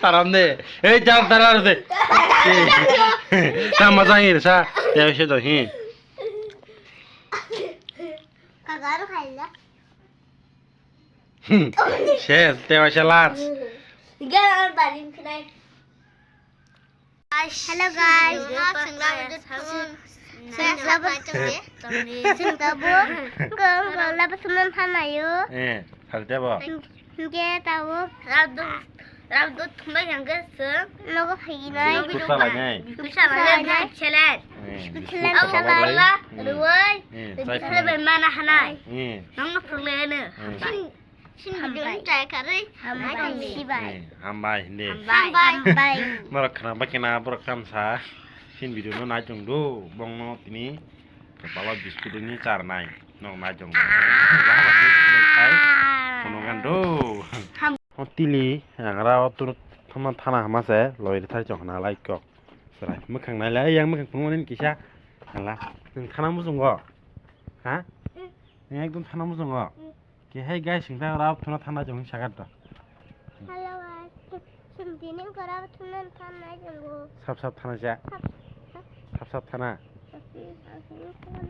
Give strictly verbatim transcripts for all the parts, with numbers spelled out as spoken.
Taram de. Ei, jam tarar de. Ei. Sa majang ir sa. Ya, se do hi. Kagar khaila. Ses, te wa se lats. Gel al barim khnai. Hello guys. Chwng tabuk. Chwng tabuk. Chwng tabuk. Chwng tabuk. Eh, sal tebo. Hingke tabuk. Rabdo, rabdo thumbai hingke chwng. Nogo phaginai. Kusa lainai. Kusa lainai. Chelen. Eh, biscuit chelen. Abo salai. Wala, hmm, ruwai. Eh, chai thumbai mana hanai. Eh. Nangno phunglai ano. Eh. Sin, sin bidun chai karwi. Hambai. Hambai. Eh, hambai hindi. Hambai. Hambai. Norok khna bakina borok tamsa. Sin video no nai tong do. Bongno tini. Baba biscuit ni charnai. Nok nai tong do. Baba biscuit khai. Kono gan do. Ham. O tili, ang ra o tunu thama thana hama se, loi rithai chong hana lai kok. Serai, mwkhang nai lai, yang mwkhang phunukmani kisa. Hala, nwng thana muchungo? Ha? Nwng ekdom thana muchungo? Ke hai guys, singta ra o thuna thana chong sagat to. Hello guys, sum tini ko ra o thuna thana chongo. Sap sap thana cha. Sap, sap. Sap sap thana. Sap, sap, sap.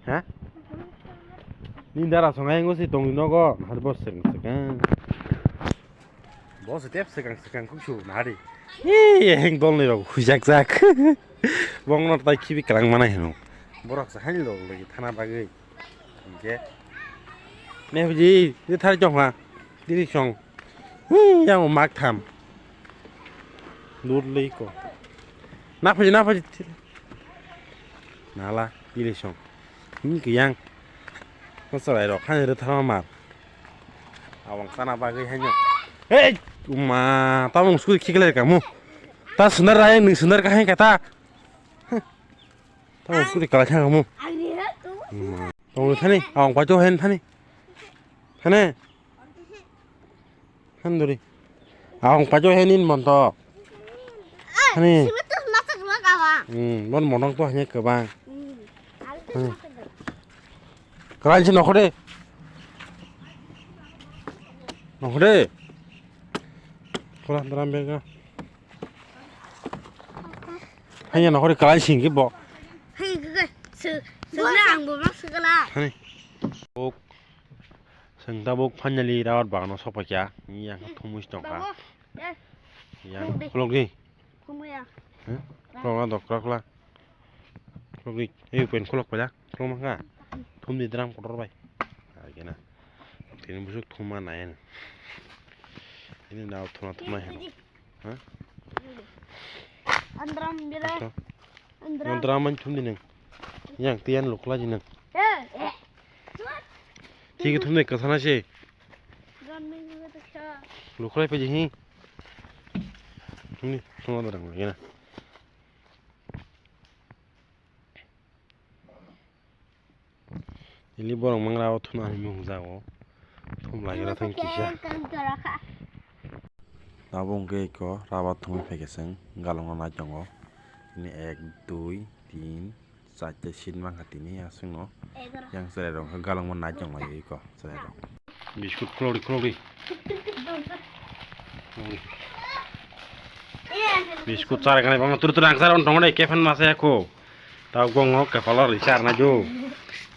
Ha? Sap, sap. Ni dara songai ngo si tong nogo, har boss seng seng. Bo se tep swkang swkang kuk su nari. Hei, heng dol ni rok huijak jak. Bong no tai khibi kwlang manai hino. Borok se haini rok logi thana bagwi. Hingke. Ne huji, ni thari chong ha. Diri chong. Hei, yang mak tham. Dur lei ko. Na phaji, na phaji. Nala, diri chong. Ni kiyang. Ko chwrai rok haini rwtharma mar. Awang sana bagwi haino. Hey, uma, tamung suri khiklai kamu. Ta sundar rai ning sundar ka hai kata. Tamung suri kalai kamu. Uma. Tong thani, awang pacho hen thani. Thani. Handuri. Awang pacho hen in monto. Thani. Hmm, bon monong to hanya kebang. Thani. Kalan si nokhore. Nokhore. Kola dram bega. Hanya nokhore kalan singke bo. Hei, ke, ke, se, se na ang bo mak se kala. Hani. Bok. Sengta bok finally rawat bagano sopakya. Yang thumus tongka. Babu, eh. Yang khulok di. Khumui ya. Hah? Khulok na dok, khulok, khulok. Khulok di. Eh, pen khulok pada. Khulok mangka. Thum di dram kotor bai. Agena. Tini busuk thuma nayan. Ini nao thuma thuma hen. Hah? Andram bira. Andram. Andram man thum di nang. Yang tiyan lukla di nang. Eh, eh. Tiki thum di kasana se. Lukhlai paji hi. Ni, songma darang lagi na. Ili borok mangra o thuna hinwi hwnjago. Thum lagi na thang kisa. Abo hwnkhe eko rabar thumwi phaikhe chwng galongo nai tongo. Ini ek, dui, tin, Chaita seat mankha tini aswkno. Egaroh. Yang chwrairok khe galangma nai tonglaio eko chwrairok. Biskut khulokdi, khulokdi. Biskut chara gwnai bangma turu turu ang chara tongo de, kefan masa ya kho. Tao gongo kepalo ri charna jo.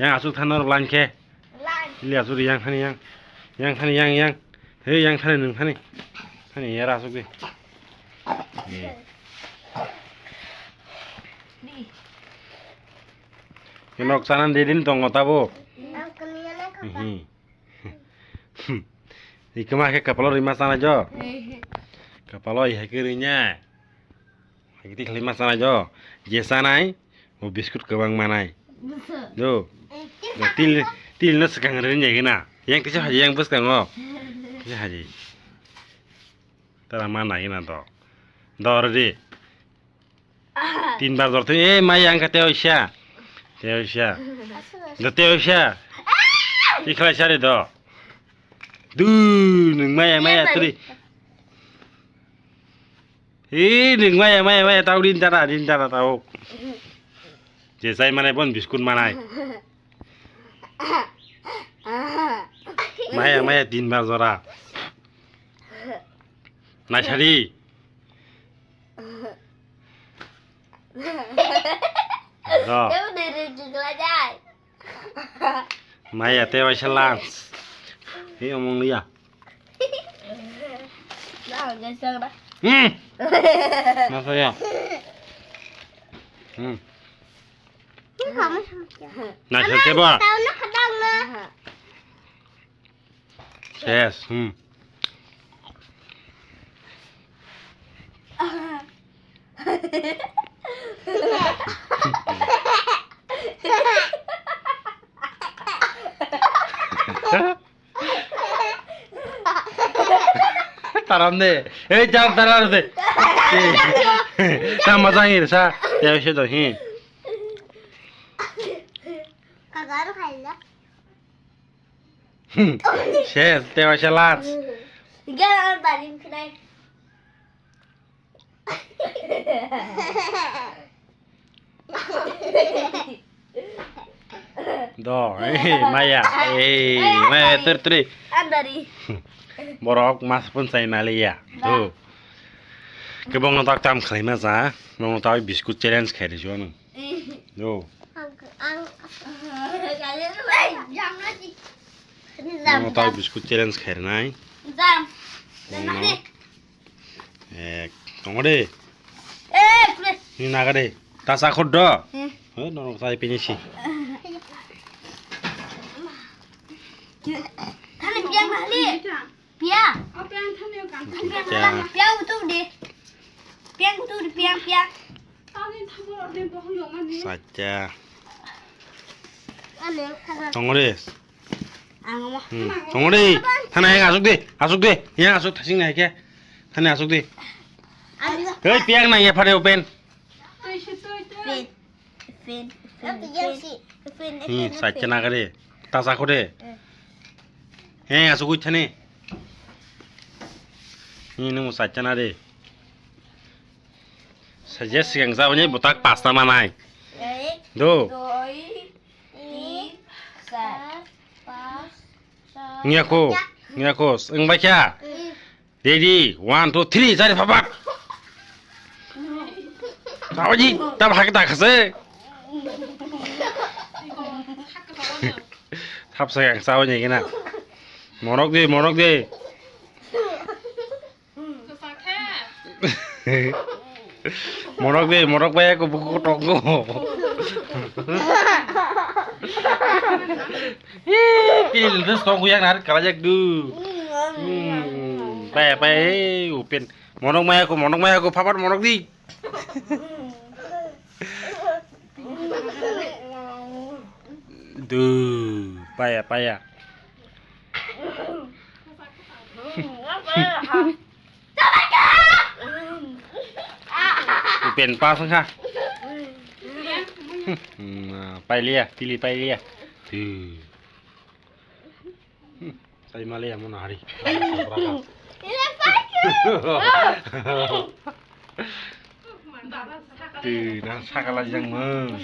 Yang aswk thano line khe. Line. Ili aswk yang thani yang. Yang thani yang yang. He yang thani nung thani. Thani yara aswk de. Di. Nok sanan dedin tongo tabo. Ang kamiya na kapa. Mhm. Ikema khe kapalo rima sana jo. Kapalo ihai khe rinya. Hagiti khlai ma sana jo. Je sanai, o biskut kwbang manai. Jo. Jo, til, til no swkang rinya gina. Yang tisa haji yang bwskango. Tisa haji. Tara ma nai gina do. Do re di. Tin bar dor twi, eh, mai ang ka tei oisa. Tei oisa. Do tei oisa. Ti khlai sari do. Du, nung maya, maya, turi. Ee, nwng maya, maya, maya, tau rin tara, rin tara tau. Je sai manai bon biskut manai. Maya, maya, tin bar jora. Naisari. Do. Maya, te waisa lunch. Hei, omong liya. Hmm. Masa ya. Hmm. Naisari te ba. Ses, hmm. Taram de. Ei, jam taram de. Ei. Tama jangir sa. Ya, se do, hi. Kagar khaila. Ses, te waisa lunch. Gel, ang tarim khnai. Do, eh, maya, eh, maya, teri, teri. Andari. Borok mas pun sai maliya. Do. Kebong no tak tam khlai ma sa, bong no tak biskut challenge khai ri juan. Do. Ang, ang. Ang tawi biskut challenge khairnai. Jam. Bono. Ek, tongo de. Eh, kule. Ni naga de. Ta sa khod do. Hmm. He, norok sai pinisi. Thani piang mahali. Pia. Pia. Pia utuk de. Pia utuk de, pia, pia. Sacha. Tongore. Hmm. Tongore. Thana yang asuk de. Asuk de. Yang asuk thasing nai ke. Thana asuk de. Hei, piang nai ya phare open. Pen. Pen. Pen. Pen. Pen. Hmm, sacha na kare. Tasa khode. He, asugui thani. Ni nung sachana de. Saja sigang sa bani botak pasta manai. Do. Ngiya ko, ngiya ko, wng bai kha. Ready, one, two, three, chari phapat. Tabaji, tab hak ta khase. Thap sa ang sao ni gina. Monok de, monok de. Monok de, monok bai ko buku tok go. Ih, pil de sok yang nar kala jak du. Hmm, pai, pai, upin. Monok maya ko, monok maya ko, phapat monok di. Du, paya, paya. Upen pas kha. Hmm, pailia, pili pailia. Du. Sai male ya mona hari. Twi nang sakala jang mung.